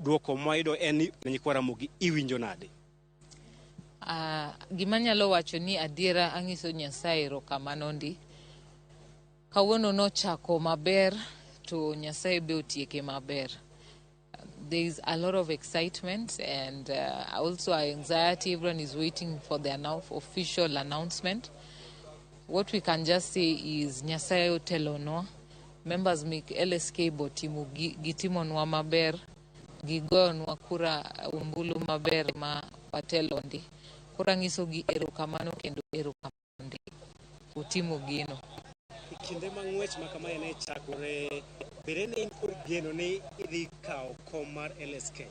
Duoko mwayudo en ni nyikwa Ramogi iwinjo nade? Gima anyalo wacho ni adiera ang'iso Nyasaye erokamano ndi. Kawuono nochako maber to Nyasaye be otieke maber. There is a lot of excitement and also anxiety. Everyone is waiting for the official announcement. What we can just say is Nyasaye otelonwa. Members mek LSK bo timo gitimonwa maber. Gigoyonwa kura ombulu maber ma watelo ndi. Koro ang'iso gi erokamano kendo erokamano ndi. Utimo gino. E kinde ma ng'wech ma kamae ne chakore, bende ne in kod geno ni idhi kawo kom mar LSK?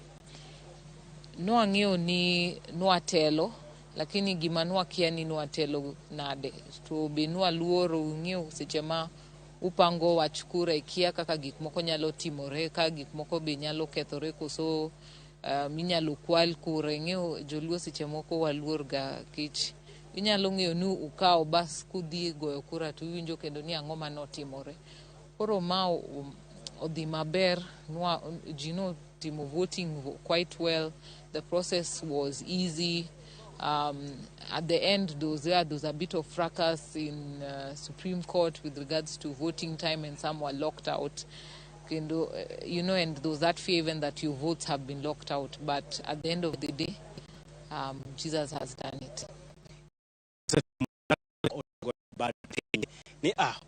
Nwang'eyo ni nwatelo, lakini gima nwakia ni nwatelo nade. To be nwaluoro ung'eyo seche ma upango wach kura ikia kaka gik moko nyalo timore, ka gik moko be nyalo kethore koso inyalo kwal kura. Ing'eyo joluo seche moko waluor ga kech inyalo ng'eyo ni ukawo bas kudhi goyo kura to iwinjo kendo ni ang'o manotimore. Koro ma odhi maber, nwa, ji notimo voting quite well. The process was easy. At the end, there was a bit of fracas in Supreme Court with regards to voting time, and some were locked out. Kendo, and there was that fear even that your votes have been locked out. But at the end of the day, Jesus has done it. Bad piny ni ah